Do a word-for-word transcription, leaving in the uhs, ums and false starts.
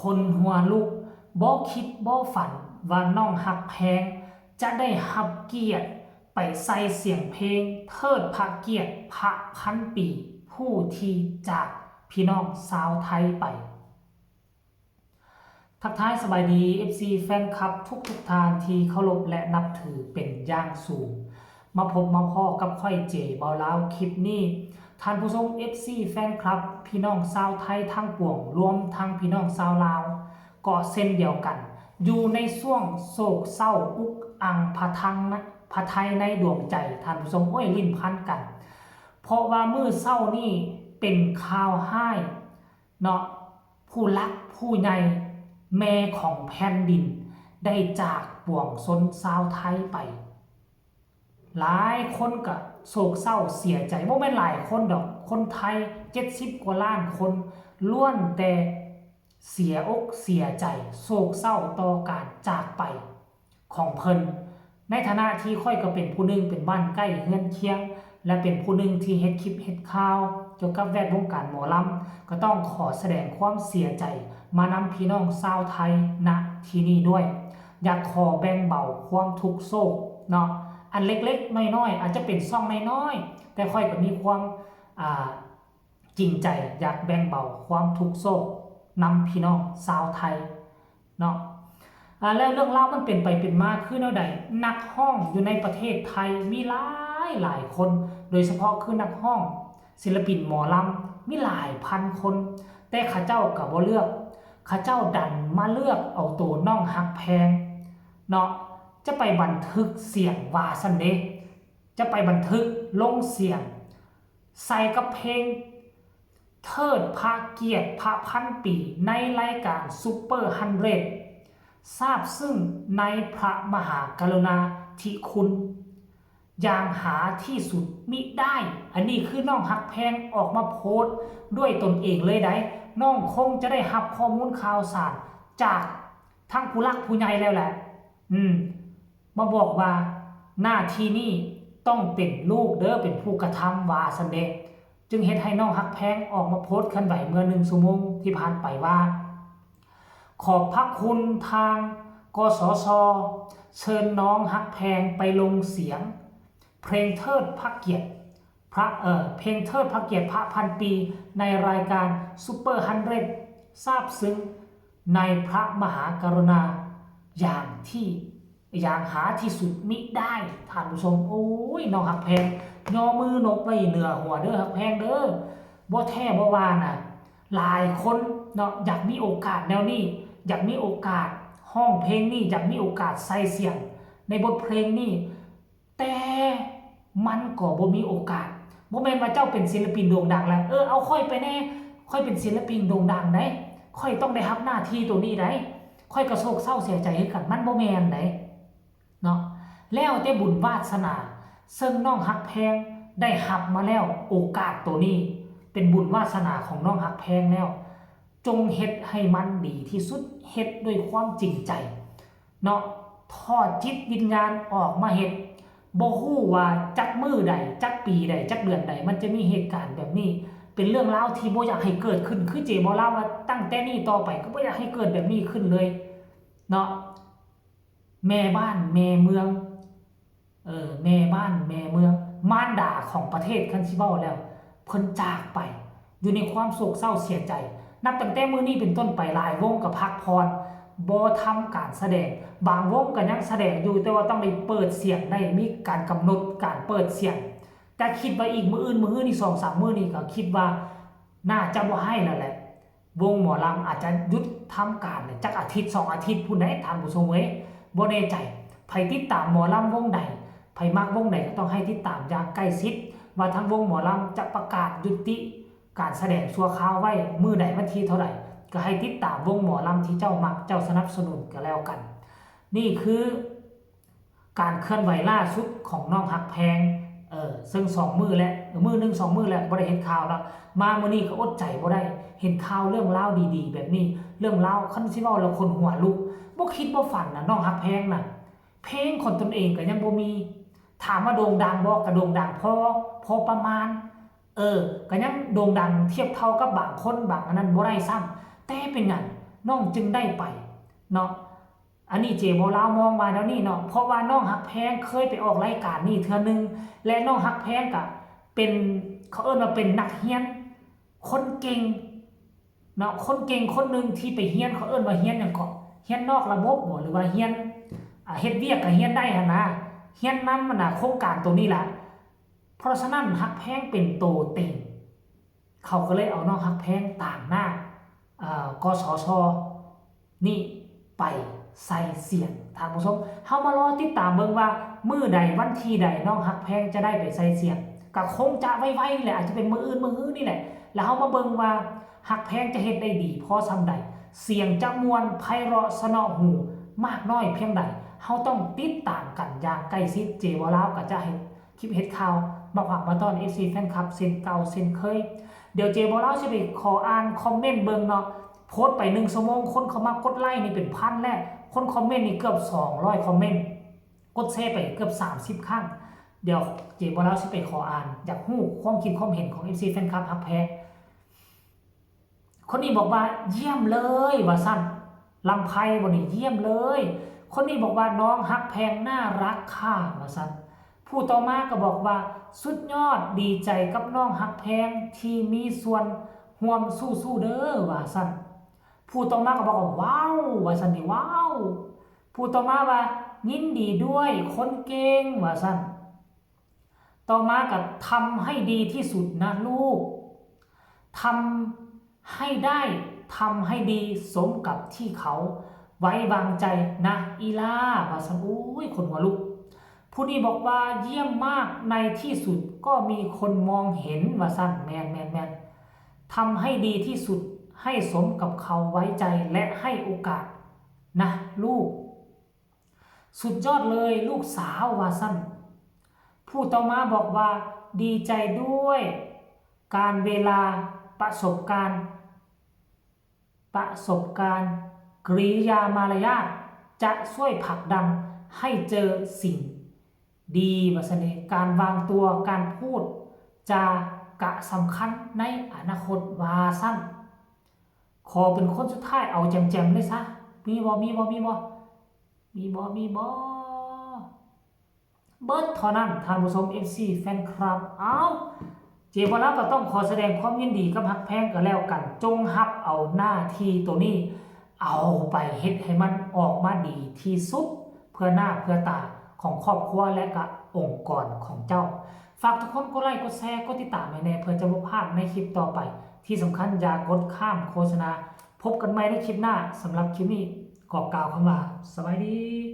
คนหัวลุก บ่คิดบ่ฝันว่าน้องฮักแพง จะได้รับเกียรติไปใส่เสียงเพลงเทิดพระเกียรติพระพันปี ผู้ที่จากพี่น้องชาวไทยไป ทักทายสบายดี เอฟซี แฟนคลับทุกทุกท่านที่เคารพและนับถือเป็นอย่างสูง มาพบมาพ้อกับข้อยเจเบาลาวคลิปนี้ ท่านผู้ชม เอฟซี แฟนคลับ พี่น้องชาวไทยทั้งปวง รวมทั้งพี่น้องชาวลาว ก็เช่นเดียวกัน อยู่ในช่วงโศกเศร้าอุกอังพะทังนะพะไทในดวงใจ ท่านผู้ชม โอ้ย ลิ้นพันกัน เพราะว่ามื้อเช้านี้เป็นข่าวฮ้ายเนาะ ผู้หลักผู้ใหญ่ แม่ของแผ่นดิน ได้จากปวงชนชาวไทยไป หลายคนก็โศกเศร้าเสียใจ บ่แม่นหลายคนดอก คนไทย เจ็ดสิบกว่าล้านคน ล้วนแต่เสียอกเสียใจ โศกเศร้าต่อการจากไปของเพิ่น ในฐานะที่ข้อยก็เป็นผู้หนึ่งเป็นบ้านใกล้เฮือนเคียง และเป็นผู้หนึ่งที่เฮ็ดคลิปเฮ็ดข่าวเกี่ยวกับแวดวงการหมอลำ ก็ต้องขอแสดงความเสียใจมานำพี่น้องชาวไทย ณ ที่นี่ด้วย อยากขอแบ่งเบาความทุกข์โศกเนาะ อันเล็กๆน้อยๆ อาจจะเป็นช่องน้อยๆ แต่ข้อยก็มีความ อ่า จริงใจอยากแบ่งเบาความทุกข์โศกนำพี่น้องชาวไทยเนาะ อ่า แล้วเรื่องราวมันเป็นไปเป็นมาคือแนวใด นักฮ้องอยู่ในประเทศไทยมีหลายหลายคน โดยเฉพาะคือนักฮ้องศิลปินหมอลำมีหลายพันคน แต่เขาเจ้าก็บ่เลือก เขาเจ้าดันมาเลือกเอาตัวน้องฮักแพงเนาะ จะไปบันทึกเสียงว่าซั่นเด้ จะไปบันทึกลงเสียง ใส่กับเพลงเทิดพระเกียรติพระพันปีในรายการ Super ฮันเดรด ซาบซึ้งในพระมหากรุณาธิคุณ อย่างหาที่สุดมิได้ อันนี้คือน้องฮักแพงออกมาโพสต์ด้วยตนเองเลยได น้องคงจะได้รับข้อมูลข่าวสารจากทั้งผู้หลักผู้ใหญ่แล้วแหละ อืม มาบอกว่าหน้าที่นี้ต้องเป็นลูกเด้อ เป็นผู้กระทำว่าซั่นเด้ จึงเฮ็ดให้น้องฮักแพงออกมาโพสต์เคลื่อนไหวเมื่อหนึ่งชั่วโมงที่ผ่านไปว่า ขอบพระคุณทาง กสช เชิญน้องฮักแพงไปลงเสียง เพลงเทิดพระเกียรติ พระ เอ่อ เพลงเทิดพระเกียรติพระพันปี ในรายการ Super ฮันเดรด ซาบซึ้งในพระมหากรุณาอย่างที่ อย่างหาที่สุดมิได้ ท่านผู้ชม โอ้ย น้องฮักแพง ย่อมือนบไว้เหนือหัวเด้อฮักแพงเด้อ บ่แท้บ่ว่านะ หลายคนเนาะ อยากมีโอกาสแนวนี้ อยากมีโอกาสฮ้องเพลงนี้ อยากมีโอกาสใส่เสียงในบทเพลงนี้ แต่มันก็บ่มีโอกาส บ่แม่นว่าเจ้าเป็นศิลปินโด่งดังแล้ว เออ เอาข้อยไปแน่ ข้อยเป็นศิลปินโด่งดังได๋ ข้อยต้องได้รับหน้าที่ตัวนี้ได๋ ข้อยก็โศกเศร้าเสียใจคือกัน มันบ่แม่นได๋ เนาะ แล้วแต่บุญวาสนา ซึ่งน้องฮักแพงได้รับมาแล้ว โอกาสตัวนี้ เป็นบุญวาสนาของน้องฮักแพงแล้ว จงเฮ็ดให้มันดีที่สุด เฮ็ดด้วยความจริงใจ เนาะ ถอดจิตวิญญาณออกมาเฮ็ด บ่ฮู้ว่าจักมื้อใด จักปีใด จักเดือนใด มันจะมีเหตุการณ์แบบนี้ เป็นเรื่องราวที่บ่อยากให้เกิดขึ้น คือเจบ่ลาวว่าตั้งแต่นี้ต่อไปก็บ่อยากให้เกิดแบบนี้ขึ้นเลย เนาะ แม่บ้านแม่เมือง เออ แม่บ้านแม่เมือง มารดาของประเทศ คันสิเว้าแล้ว เพิ่นจากไป อยู่ในความโศกเศร้าเสียใจ นับตั้งแต่มื้อนี้เป็นต้นไป หลายวงก็พักผ่อน บ่ทำการแสดง บางวงก็ยังแสดงอยู่ แต่ว่าต้องได้เปิดเสียง ได้มีการกำหนดการเปิดเสียง แต่คิดว่าอีกมื้ออื่น มื้อฮื้อนี่ สองสามมื้อนี่ก็คิดว่าน่าจะบ่ให้แล้วแหละ วงหมอลำอาจจะหยุดทำการเนี่ย จักอาทิตย์สองอาทิตย์พู้นเด้ ท่านผู้ชมเอ้ย บ่แน่ใจ ไผติดตามหมอลำวงใด ไผมักวงใดก็ต้องให้ติดตามอย่างใกล้ชิด ว่าทางวงหมอลำจะประกาศยุติการแสดงชั่วคราวไว้มื้อใด วันที่เท่าใด ก็ให้ติดตามวงหมอลำที่เจ้ามักเจ้าสนับสนุนก็แล้วกัน นี่คือ การเคลื่อนไหวล่าสุดของน้องฮักแพง เออ ซึ่งสองมื้อแล้ว เออ มื้อหนึ่งสองมื้อแล้ว บ่ได้เห็นข่าวแล้ว มามื้อนี้ก็อดใจบ่ได้ เห็นข่าวเรื่องราวดีๆแบบนี้ เรื่องราว คันสิเว้าแล้วขนหัวลุก บ่คิดบ่ฝันนะ น้องฮักแพงนะ เพลงของตนเองก็ยังบ่มี ถามว่าโด่งดังบ่ ก็โด่งดังพอ พอประมาณ เออ ก็ยังโด่งดังเทียบเท่ากับบางคนบางอันนั้นบ่ได้ซ้ำ แต่เป็นหยัง น้องจึงได้ไปเนาะ อันนี้เจบ่าวลาวมองว่าแนวนี้เนาะ เพราะว่าน้องฮักแพงเคยไปออกรายการนี่เทื่อหนึ่ง และน้องฮักแพงกะเป็น เขาเอิ้นว่าเป็นนักเรียนคนเก่งเนาะ คนเก่งคนหนึ่งที่ไปเรียน เขาเอิ้นว่าเรียนหยังเกาะ เรียนนอกระบบบ่ หรือว่าเรียน อ่า เฮ็ดเวียกกะเรียนได้หั้นนะ เรียนนำหั้นนะ โครงการตัวนี้ล่ะ เพราะฉะนั้นฮักแพงเป็นโตเต็ง เขาก็เลยเอาน้องฮักแพงตางหน้า เอ่อ กสช นี่ไปใส่เสียง ท่านผู้ชม เฮามารอติดตามเบิ่งว่ามื้อใดวันที่ใดน้องฮักแพงจะได้ไปใส่เสียง ก็คงจะไวๆแหละ อาจจะเป็นมื้ออื่นมื้อฮื้อนี่แหละ แล้วเฮามาเบิ่งว่าฮักแพงจะเฮ็ดได้ดีพอส่ำใด เสียงจะม่วนไพเราะเสนาะหูมากน้อยเพียงใด เฮาต้องติดตามกันอย่างใกล้ชิด เจบ่าวลาวก็จะเฮ็ดคลิปเฮ็ดข่าวมาฝากมาต้อน เอฟซี แฟนคลับเช่นเก่าเช่นเคย เดี๋ยวเจบ่าวลาวสิไปขออ่านคอมเมนต์เบิ่งเนาะ โพสต์ไปหนึ่งชั่วโมง คนเข้ามากดไลค์นี่เป็นพันแล้ว คนคอมเมนต์นี่เกือบสองร้อยคอมเมนต์ กดแชร์ไปเกือบสามสิบครั้ง เดี๋ยวเจบ่าวลาวสิไปขออ่าน อยากฮู้ความคิดความเห็นของ เอฟซี แฟนคลับฮักแพง คนนี้บอกว่าเยี่ยมเลยว่าซั่น ลำไพบ่นี่เยี่ยมเลย คนนี้บอกว่าน้องฮักแพงน่ารักค่ะว่าซั่น ผู้ต่อมาก็บอกว่าสุดยอด ดีใจกับน้องฮักแพงที่มีส่วนร่วม สู้ๆเด้อว่าซั่น ผู้ต่อมาก็บอกว่าว้าวว่าซั่นนี่ ว้าว ผู้ต่อมาว่ายินดีด้วยคนเก่งว่าซั่น ต่อมาก็ทำให้ดีที่สุดนะลูก ทำให้ได้ ทำให้ดีสมกับที่เขาไว้วางใจนะอีหล่าว่าซั่น อุ้ย ขนหัวลุก ผู้นี้บอกว่าเยี่ยมมาก ในที่สุดก็มีคนมองเห็นว่าซั่น แม่นแม่นแม่น ทำให้ดีที่สุด ให้สมกับเขาไว้ใจและให้โอกาสนะลูก สุดยอดเลยลูกสาวว่าซั่น ผู้ต่อมาบอกว่าดีใจด้วย การเวลา ประสบการณ์ ประสบการณ์ กิริยามารยาท จะช่วยผลักดันให้เจอสิ่งดีว่าซั่นเด้ การวางตัว การพูดจากะสำคัญในอนาคตว่าซั่น ขอเป็นคนสุดท้าย เอาแจ่มๆเลยซะ มีบ่ มีบ่ มีบ่ มีบ่ มีบ่ เบิดเท่านั้น ท่านผู้ชม เอฟซี แฟนคลับ เอ้า เจบ่าวลาวก็ต้องขอแสดงความยินดีกับฮักแพงก็แล้วกัน จงรับเอาหน้าที่ตัวนี้ เอาไปเฮ็ดให้มันออกมาดีที่สุด เพื่อหน้าเพื่อตาของครอบครัวและก็องค์กรของเจ้า ฝากทุกคนกดไลค์ กดแชร์ กดติดตามให้แน่ เพื่อจะบ่พลาดในคลิปต่อไป ที่สำคัญอย่ากดข้ามโฆษณา พบกันใหม่ในคลิปหน้า สำหรับคลิปนี้ขอกล่าวคำว่าสบายดี